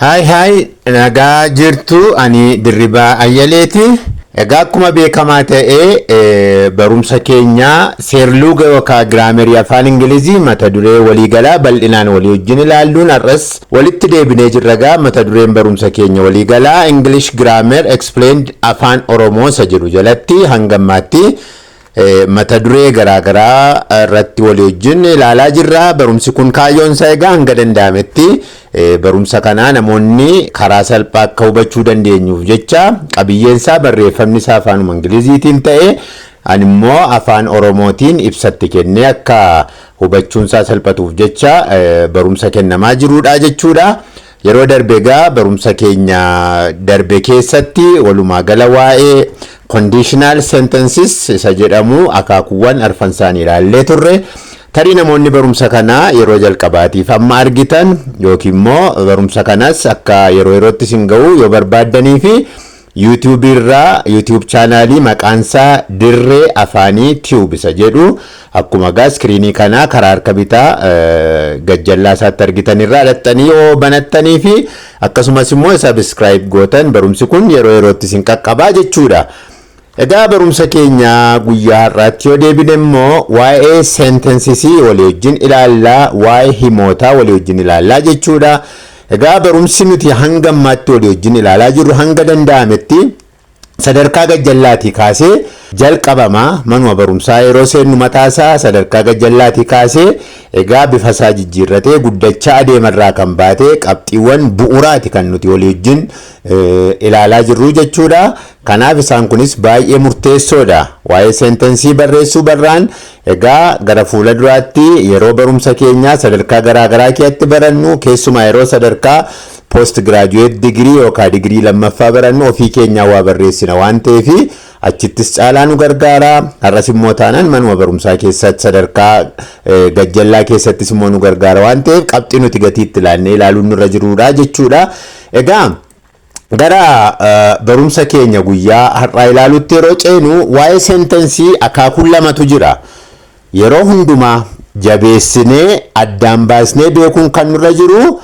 Hi hi, nagaa jirtu. Ani Dirribaa Ayyaleeti. Egaa akkuma beekamaa ta'e, barumsa keenya seerluga yookaan grammarii afaan Ingilizii mata duree waliigalaa bal'inaan walii wajjin ilaalluun har'as walitti deebinee jirra. Egaa mata dureen barumsa keenya waliigalaa English Grammar Explained Afaan Oromoo isa jedhu jalatti hanga ammaatti mata duree garaagaraa irratti walii wajjin ilaalaa jirra. Barumsi kun kaayyoon isaa egaa hanga danda'ametti barumsa kanaa namoonni karaa salphaa akka hubachuu dandeenyuuf jecha, qabiyyeen isaa, barreeffamni isaa afaanuma Ingiliziitiin ta'e, ani immoo afaan Oromootiin ibsatti kennee akka hubachuun isaa salphatuuf jecha barumsa kennamaa jirudha jechuudha. Yeroo darbe egaa barumsa keenya darbe keessatti walumaa gala waa'ee conditional sentences isa jedhamu akaakuuwwan arfan isaanii ilaallee turre. Tarii namoonni barumsa kanaa yeroo jalqabaatiif amma argitan yookiin immoo barumsa kanas akka yeroo yerootti isin ga'u yoo barbaaddanii fi YouTube irraa YouTube channelii maqaansaa Dirree Afaanii Tube isa jedhu, akkuma gaa screenii kanaa karaa harka bitaa gajjallaa isaatti argitan irraa dhaxxanii yoo banattanii fi akkasumas immoo subscribe gootan, barumsi kun yeroo yerootti isin qaqqabaa jechuudha. Egaa barumsa keenya guyyaa har'aatti yoo deebine immoo waa'ee sentencesii walii wajjin ilaallaa, waa'ee himootaa walii wajjin ilaallaa jechuudha. Egaa barumsi nuti hanga ammaatti walii wajjin ilaalaa jirru hanga danda'ametti sadarkaa gajjallaatii kaasee jalqabamaa. Manuma barumsaa yeroo seennu mataasaa sadarkaa gajjallaatii kaasee egaa bifa isaa jijjiirratee guddachaa adeemarraa kan baate qabxiiwwan bu'uuraati kan nuti walii wajjin ilaalaa jirru jechuudha. Kanaaf isaan kunis baay'ee murteessoodha. Waa'ee sentencii barreessuu barraan egaa gara fuula duraatti yeroo barumsa keenyaa sadarkaa garaagaraa keessatti barannu, keessumaa yeroo sadarkaa post graduate digirii yookaan digirii lammaffaa barannu, ofii keenyaa waa barreessina waan ta'eef achittis caalaa nu gargaara. Har'as immoo taanaan manuma barumsaa keessatti sadarkaa gajjallaa keessattis immoo nu gargaara waan ta'eef, qabxii nuti gatiitti ilaannee ilaaluun nurra jirudha jechuudha. Egaa gara barumsa keenya guyyaa har'aa ilaalutti yeroo ceenu, waa'ee sentencii akaakuun lamatu jira. Yeroo hundumaa jabeessinee addaan baasnee beekuun kan nurra jiru,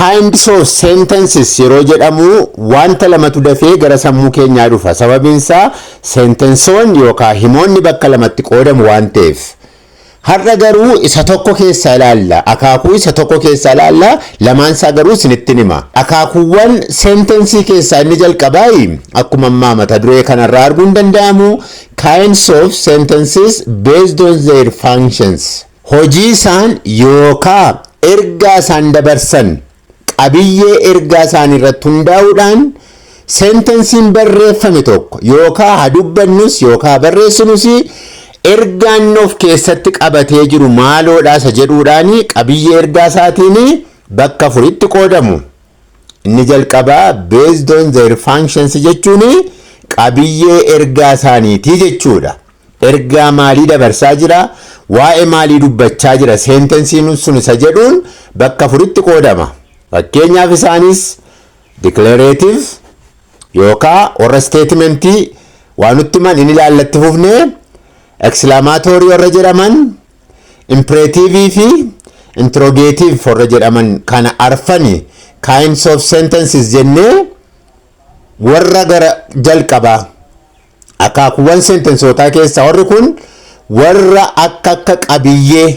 kinds of sentences yeroo jedhamu wanta lamatu dafee gara sammuu keenyaa dhufa. Sababiin isaa sentensoonni yookaan himoonni bakka lamatti qoodamu waan ta'eef. Har'a garuu isa tokko keessaa ilaalla. Akaakuu isa tokko keessaa ilaalla. Lamaan isaa garuu isinitti hima. Akaakuuwwan sentencii keessaa inni jalqabaa, akkuma ammaa mata duree kanarraa arguun danda'amu, kinds of sentences based on their functions. Hojii isaan yookaan ergaa isaan dabarsan, qabiyyee ergaa isaan irratti hundaa'uudhaan sentenciin barreeffame tokko yookaan haa dubbannus yookaan barreessinus, ergaan of keessatti qabatee jiru maaloodha isa jedhuudhaan qabiyyee ergaa isaatiin bakka afuritti qoodamu. Inni jalqabaa based on their functions jechuun qabiyyee ergaa isaaniitii jechuudha. Ergaa maalii dabarsaa jira? Waa'ee maalii dubbachaa jira? Sentenciin sun isa jedhuun bakka afuritti qoodama. Fakkeenyaaf isaanis declarative yookaan warra statementii waan nutti himan inni ilaallatti fufnee, exclamatory warra jedhaman, imperative fi interrogative warra jedhaman, kana arfani kinds of sentences jennee warra gara jalqabaa akaakuuwwan sentencootaa keessaa warri kun warra akka qabiyyee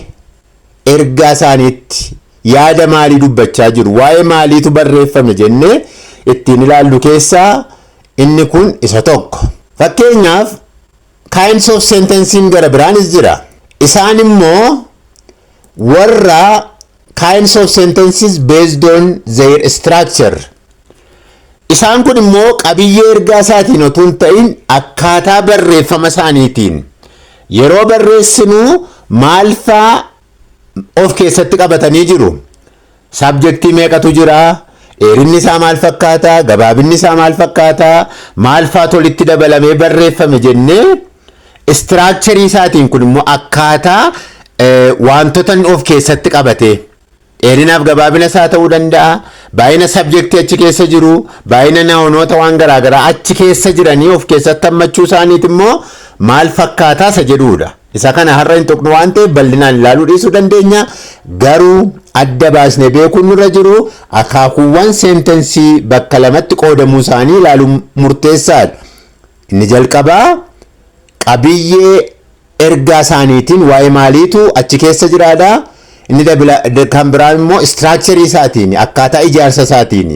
ergaa isaaniitti yaada maalii dubbachaa jiru, waa'ee maaliitu barreeffame jennee ittiin ilaallu keessaa inni kun isa tokko. Fakkeenyaaf kinds of sentencing gara biraanis jira. Isaan immoo warra kinds of sentences based on their structure. Isaan kun immoo qabiyyee ergaa isaatiin otoo hin ta'in akkaataa barreeffama isaaniitiin yeroo barreessinu maal faa of keessatti qabatanii jiru. Subjectii meeqatu jira? Dheerinni isaa maal fakkaata? Gabaabinni isaa maal fakkaata? Maal faatu walitti dabalamee barreeffame jennee structurii isaatiin, kun immoo akkaataa wantoota inni of keessatti qabate, dheerinaaf gabaabina isaa ta'uu danda'a. Baay'ina subjectii achi keessa jiru, baay'ina nounoota waan garaagaraa achi keessa jiranii of keessatti hammachuu isaaniit immoo maal fakkaataa isa jedhudha. Isa kana har'a hin tuqnu waan ta'eef bal'inaan ilaaluu dhiisuu dandeenya. Garuu adda baasnee beekuun nurra jiru, akaakuuwwan sentence bakka lamatti qoodamuu isaanii ilaaluun murteessaadha. Inni jalqabaa qabiyyee ergaa isaaniitiin waa'ee maaliitu achi keessa jiraadha. Inni kan biraan immoo structure isaatiin, akkaataa ijaarsa isaatiin,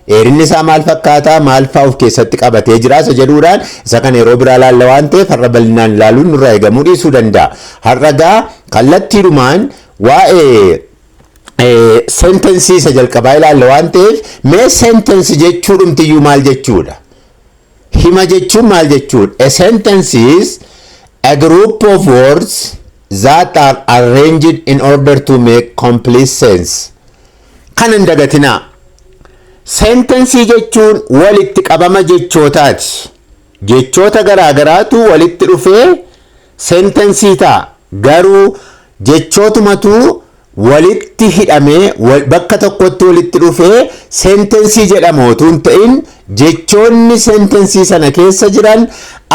dheerinni isaa maal fakkaataa, maal fa'aa of keessatti qabatee jira isa jedhuudhaan, isa kana yeroo biraa ilaalla waan ta'eef har'a bal'inaan ilaaluun nurraa eegamuu dhiisuu danda'a. Har'a gaa kallattiidhumaan waa'ee sentence isa jalqabaa ilaalla waan ta'eef, mee sentence jechuudhumtiyyuu maal jechuudha? Hima jechuun maal jechuudha? A sentence is a group of words that are arranged in order to make complete sense. Kana hin dagatinaa. Sentence jechuun walitti qabama jechootaati. Jechoota garaagaraatu walitti dhufee sentence ta'a. Garuu jechootumatu walitti hidhamee bakka tokkotti walitti dhufee sentence jedhama otoo hin ta'in, jechoonni sentence sana keessa jiran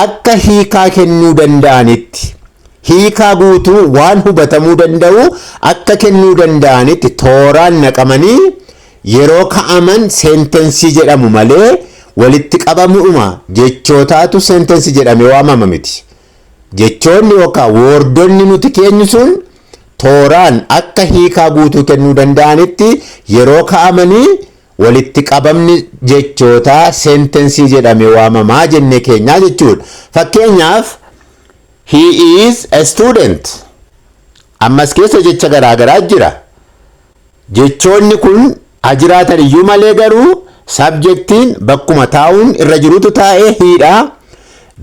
akka hiikaa kennuu danda'anitti, hiikaa guutuu waan hubatamuu danda'u akka kennuu danda'anitti tooraan naqamanii yeroo ka'aman sentence jedhamu malee walitti qabamuuma jechootaatu sentence jedhamee waamama miti. Jechoonni yookaan wordonni nuti keenyu sun tooraan akka hiikaa guutuu kennuu danda'anitti yeroo ka'amanii walitti qabamni jechootaa sentence jedhamee waamamaa jennee keenyaa jechuudha. Fakkeenyaaf, "He is a student." Ammas keessa jecha garaagaraa jira. Jechoonni kun haa jiraatan iyyuu malee garuu subjectiin bakkuma taa'uun irra jirutu taa'ee, he dha.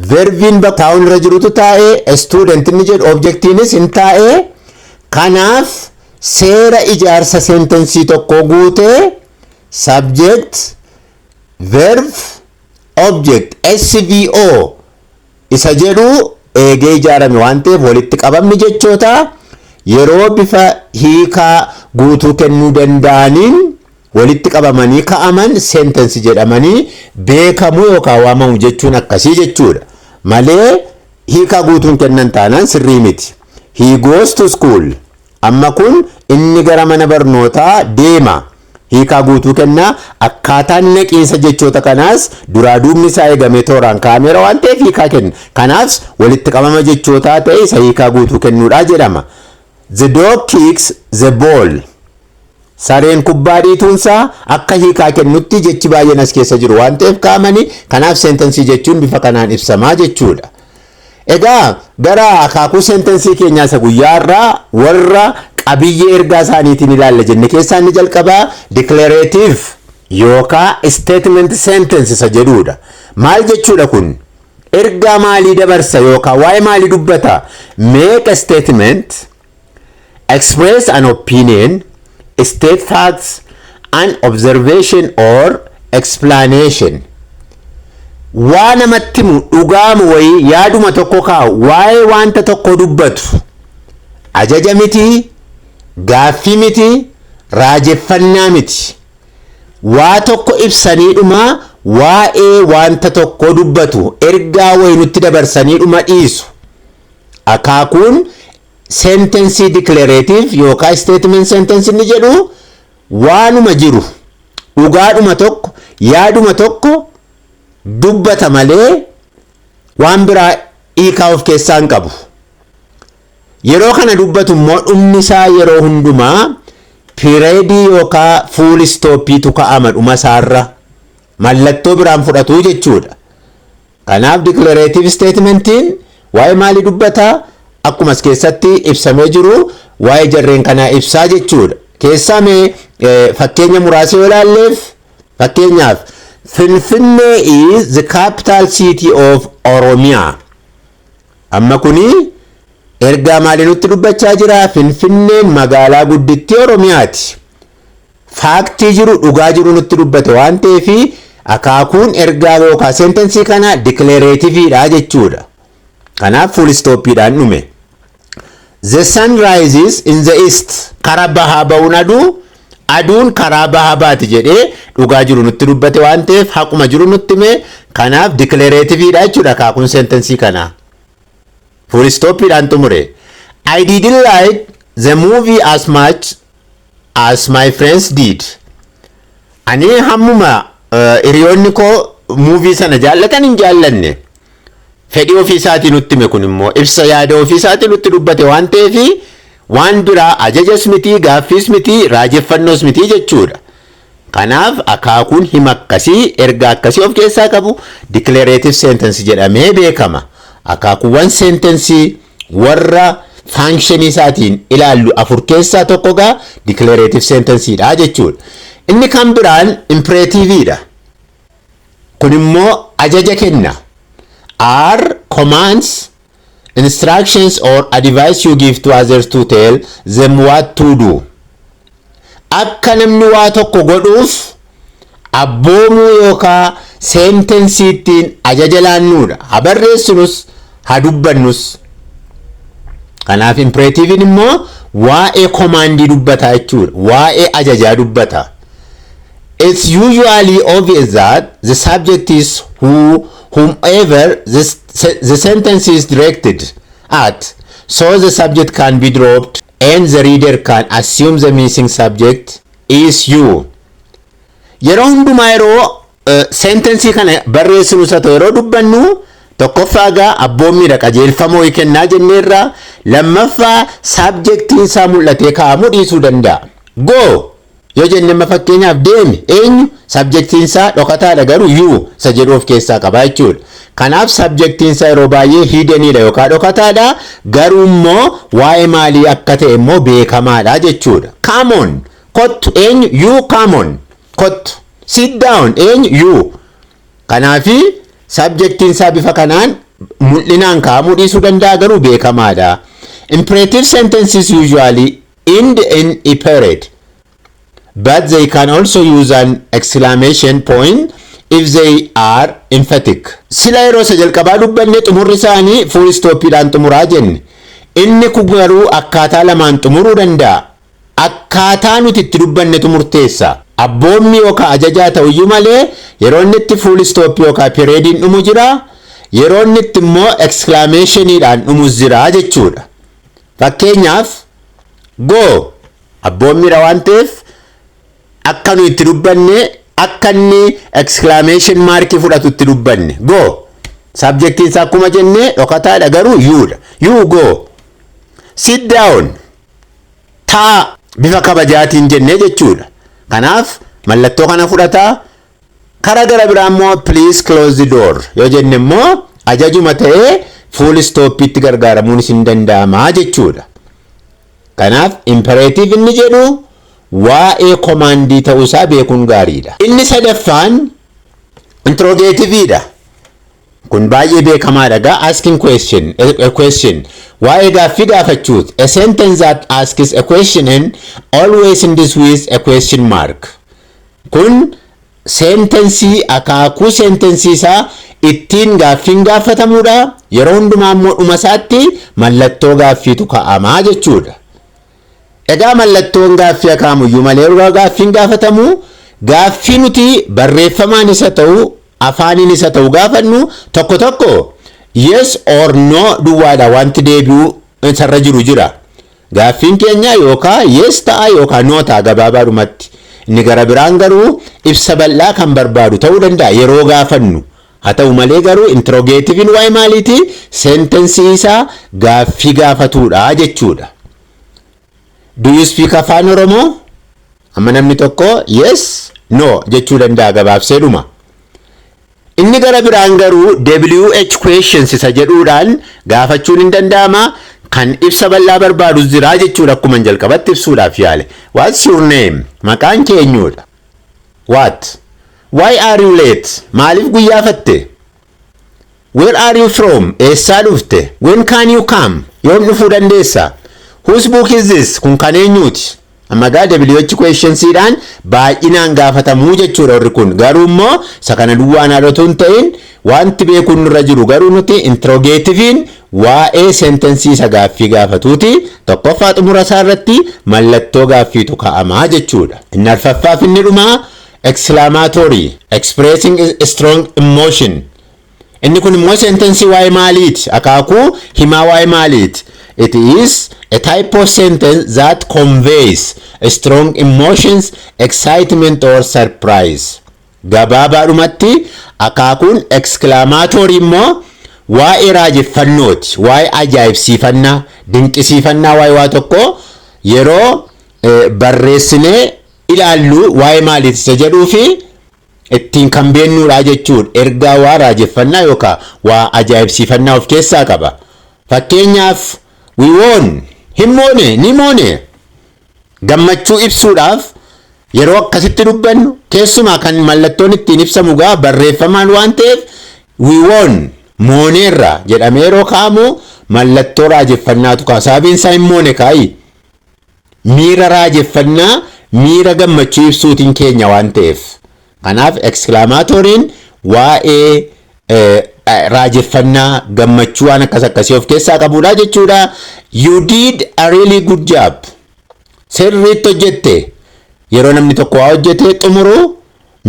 Verbiin bakka taa'uun irra jirutu taa'ee, student inni jedhu objectiinis hin taa'ee. Kanaaf seera ijaarsa sentence tokkoo guutee, subject, verb, object, SVO isa jedhu eegee ijaarame waan ta'eef, walitti qabamni jechootaa yeroo bifa hiikaa guutuu kennuu danda'aniin walitti qabamanii ka'aman sentence jedhamanii beekamuu yookaan waamamu jechuun akkasii jechuudha. Malee hiikaa guutuun kennan taanaan sirrii miti. "He goes to school." Amma kun inni gara mana barnootaa deema. Hiikaa guutuu kennaa, akkaataan naqiinsa jechoota kanaas duraa duubni isaa eegamee tooraan kaa'ameera waan ta'eef hiikaa kenna. Kanaaf walitti qabama jechootaa ta'e isa hiikaa guutuu kennuudha jedhama. "The dog kicks the ball." Sareen kubbaa dhiituunsaa akka hiikaa kennutti jechi baay'een as keessa jiru waan ta'eef kaa'amanii, kanaaf sentence jechuun bifa kanaan ibsamaa jechuudha. Egaa gara akaakuu sentence keenyaa isa guyyaa irraa warra qabiyyee ergaa isaaniitiin ilaalla jenne keessaa inni jalqabaa declarative yookaan statement sentence isa jedhudha. Maal jechuudha kun? Ergaa maalii dabarsa yookaan waa'ee maalii dubbata? Make a statement, express an opinion, state facts, an observation or explanation. Waa namatti himu, dhugaamu wayii, yaaduma tokko kaa'u, waa'ee wanta tokko dubbatu. Ajaja miti, gaaffii miti, raajeffannaa miti. Waa tokko ibsaniidhuma waa'ee wanta tokko dubbatu, ergaa wayii nutti dabarsaniidhuma dhiisu. Akaakuun sentence declarative yookaan statement sentence inni jedhu waanuma jiru, dhugaadhuma tokko, yaaduma tokko dubbata malee waan biraa hiikaa of keessaa hin qabu. Yeroo kana dubbatu immoo dhumni isaa yeroo hundumaa period yookaan full stopiitu ka'ama dhuma isaarra, mallattoo biraan fudhatu jechuudha. Kanaaf declarative statementiin waa'ee maalii dubbata? Akkuma as keessatti ibsamee jiru waa'ee jarreen kanaa ibsaa jechuudha. Keessaa mee fakkeenya muraasa yoo ilaalleef, fakkeenyaaf, "Finfinnee is the capital city of Oromiyaa." Amma kuni ergaa maalii nutti dubbachaa jira? Finfinneen magaalaa guddittii Oromiyaati. Fact jiru, dhugaa jiru nutti dubbate waan ta'eef, akaakuun ergaa yookaan sentence kana declarativeidha jechuudha. Kanaaf full stopiidhaan dhume. "The sun rises in the east." Karaa bahaa ba'uun aduu, aduun karaa bahaa baati jedhee dhugaa jiru nutti dubbate waan ta'eef, haquma jiru nutti hime, kanaaf declarativeidha jechuudha akaakuun sentence kanaa. Full stopiidhaan xumure. "I didn't like the movie as much as my friends did. Ani hammuma hiriyoonni koo movie sana jaallatan hin jaallanne. Fedhii ofii isaatii nutti hime. Kun immoo ibsa yaada ofii isaatii nutti dubbate waan ta'eef, waan biraa ajajas miti, gaaffiis miti, raajeffannoos miti jechuudha. Kanaaf akaakuun hima akkasii, ergaa akkasii of keessaa qabu, declarative sentence jedhamee beekama. Akaakuuwwan sentence warra functionii isaatiin ilaallu afur keessaa tokko gaa declarative sentenceedha jechuudha. Inni kan biraan imperativeidha. Kun immoo ajaja kenna. Are commands, instructions or advice you give to others to tell them what to do. Akka namni waa tokko godhuuf abboomuu yookaan sentence ittiin ajaja laannuudha. Haa barreessinus, haa dubbannus. Kanaaf imperativein immoo waa'ee commandii dubbata jechuudha. Waa'ee ajajaa dubbata. It's usually obvious that the subject is whomever the sentence is directed at, so the subject can be dropped and the reader can assume the missing subject is you. Yeroo hundumaa yeroo sentence kana barreessinu isa ta'u, yeroo dubbannu, tokkoffaa gaa abboommiidha, qajeelfama wayii kennaa jenneerra. Lammaffaa, subjectiin isaa mul'atee kaa'amuu dhiisuu danda'a. Go yoo jenne amma fakkeenyaaf, deemi, eenyu? Subjectiin isaa dhokataadha, garuu you isa jedhu of keessaa qaba jechuudha. Kanaaf subjectiin isaa yeroo baay'ee hiddeniidha yookaan dhokataadha, garuu immoo waa'ee maalii akka ta'e immoo beekamaadha jechuudha. Come on, kottu, eenyu? You, come on, kottu. Sit down, eenyu? You. Kanaafi subjectiin isaa bifa kanaan mul'inaan kaa'amuu dhiisuu danda'a, garuu beekamaadha. Imperative sentences usually end in a period, but they can also use an exclamation point if they are emphatic. Sila yeroo isa jalqabaa dubbanne xumurri isaanii full stoppiidhaan xumuraa jenne. Inni kun garuu akkaataa lamaan xumuruu danda'a. Akkaataa nuti itti dubbannetu murteessa. Abboommi yookaan ajajaa ta'uyyuu malee, yeroo inni itti full stop yookaan periodiin dhumu jira. Yeroo inni itti immoo exclamationiidhaan dhumus jira jechuudha. Fakkeenyaaf, go abboommiidha waan ta'eef, akka nu itti dubbanne, akka inni exclamation markii fudhatu itti dubbanne. Go, subjectiin isaa akkuma jenne dhokataadha, garuu youdha. You go. Sit down, taa, bifa kabajaatiin jennee jechuudha. Kanaaf mallattoo kana fudhataa. Karaa gara biraa immoo please close the door yoo jenne immoo, ajajuma ta'ee full stoppiitti gargaaramuun hin danda'amaa jechuudha. Kanaaf imperative inni jedhu waa'ee commandii ta'uusaa beekuun gaariidha. Inni sadaffaan interrogativeidha. Kun baay'ee beekamaadha gaa, asking question, a question, waa'ee gaaffii gaafachuuti. A sentence that asks a question and always ends with a question mark. Kun sentence, akaakuu sentence isaa ittiin gaaffiin gaafatamuudha. Yeroo hundumaa immoo dhuma isaatti mallattoo gaaffiitu kaa'amaa jechuudha. Egaa mallattoon gaaffii akaamuyyuu malee, yeroo gaaffiin gaafatamu, gaaffii nuti barreeffamaan isa ta'u, afaaniin isa ta'u gaafannu tokko tokko yes or no duwwaadha wanti deebi'uu isarra jiru jira. Gaaffiin keenya yookaan yes ta'a yookaan no ta'a gabaabaadhumatti. Inni gara biraan garuu ibsa bal'aa kan barbaadu ta'uu danda'a yeroo gaafannu. Haa ta'u malee garuu interrogativein waa'ee maaliiti? Sentence isaa gaaffii gaafatuudha jechuudha. Do you speak Afaan Oromoo? Amma namni tokko yes, no jechuu danda'a gabaabsee dhuma. Inni gara biraan garuu WH questions isa jedhuudhaan gaafachuun hin danda'ama. Kan ibsa bal'aa barbaadus jira jechuudha, akkuma jalqabatti ibsuudhaaf yaale. What's your name? Maqaan kee eenyudha? What? Why are you late? Maaliif guyyaafatte? Where are you from? Eessaa dhufte? When can you come? Yoom dhufuu dandeessa? Whose book is this? Kun kan eenyuuti? Amma gaa WH questionsiidhaan baay'inaan gaafatamuu jechuudha warri kun. Garuu immoo isa kana duwwaan haadhatu hin ta'in, wanti beekuun nurra jiru garuu nuti interrogativein waa'ee sentence isa gaaffii gaafatuuti. Tokkoffaa, xumura isaa irratti mallattoo gaaffiitu kaa'amaa jechuudha. Inni arfaffaaf inni dhumaa exclamatory, expressing strong emotion. Inni kun immoo sentence waa'ee maaliiti? Akaakuu himaa waa'ee maaliiti? It is a A type of sentence that conveys strong emotions, excitement or surprise. Gabaabaadhumatti akaakuun exclamatory immoo waa'ee raajeffannooti, waa'ee ajaa'ibsiifannaa, dinqisiifannaa, waa'ee waa tokko yeroo barreessinee ilaallu waa'ee maaliiti isa jedhuu fi ittiin kan beennuudha jechuudha. Ergaa waa raajeffannaa yookaan waa ajaa'ibsiifannaa of keessaa qaba. Fakkeenyaaf, "We won", hin moone, ni moone. Gammachuu ibsuudhaaf yeroo akkasitti dubbannu, keessumaa kan mallattoon ittiin ibsamu gaa barreeffamaan waan ta'eef, "We won", mooneerra jedhamee yeroo kaa'amu mallattoo raajeffannaatu ka'a. Sababiin isaa hin moone kaa'i. Miira raajeffannaa, miira gammachuu ibsuutiin keenya waan ta'eef. Kanaaf exclamatoryn waa'ee raajeffannaa, gammachuu, waan akkas akkasii of keessaa qabudha jechuudha. "You did a really good job." Sirriitti hojjette. Yeroo namni tokko waa hojjete xumuru,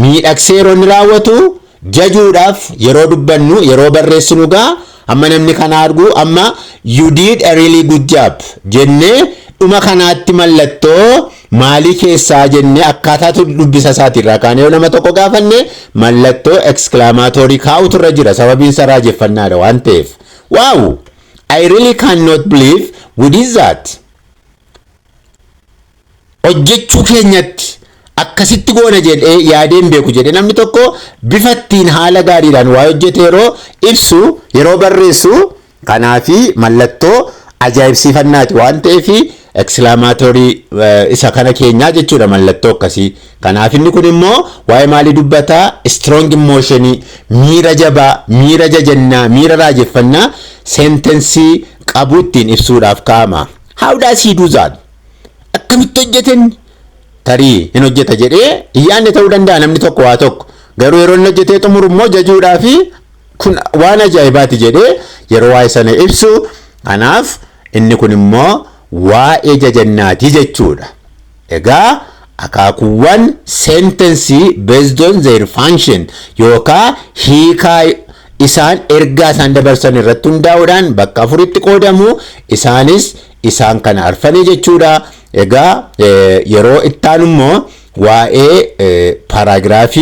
miidhagsee yeroo inni raawwatu jajuudhaaf yeroo dubbannu, yeroo barreessinu gaa amma namni kana argu, amma "You did a really good job" jennee dhuma kanaatti mallattoo maalii keessaa jennee akkaataa dubbisa isaatirraa kaanee yoo nama tokko gaafanne mallattoo exclamatory kaa'utu irra jira, sababiin isaa raajeffannaadha waan ta'eef. "Wow, I really cannot believe we did that." Hojjechuu keenyatti akkasitti goona jedhee yaadeen beeku jedhee namni tokko bifa ittiin haala gaariidhaan waa hojjete yeroo ibsu, yeroo barreessu, kanaafi mallattoo ajaa'ibsiifannaati waan ta'eef exclamatory isa kana keenyaa jechuudha mallattoo akkasii. Kanaaf inni kun immoo waa'ee maalii dubbataa? Strong emotionii, miira jabaa, miira jajannaa, miira raajeffannaa sentence qabu ittiin ibsuudhaaf kaa'ama. "How does he do that?" Akkamitti hojjeten? Tarii hin hojjeta jedhee hin yaadne ta'uu danda'a namni tokko waa tokko. Garuu yeroo inni hojjetee xumuru immoo jajuudhaa fi kun waan ajaa'ibaati jedhee yeroo waa'ee sana ibsu, kanaaf inni kun immoo waa'ee jajannaati jechuudha. Egaa akaakuuwwan sentence based on their function yookaan hiikaa isaan ergaa isaan dabarsan irratti hundaa'uudhaan bakka afuritti qoodamu. Isaanis isaan kana arfanii jechuudha. Egaa yeroo ittaanu immoo waa'ee paragraph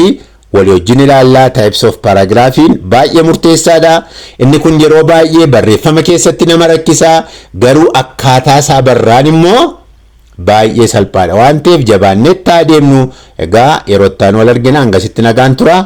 walii wajjin ilaallaa. Types of paragraphiin baay'ee murteessaadha. Inni kun yeroo baay'ee barreeffama keessatti nama rakkisaa, garuu akkaataa isaa barraan immoo baay'ee salphaadha waan ta'eef jabaannee itti adeemnu. Egaa yeroo ittaanu wal argina, hangasitti nagaan tura.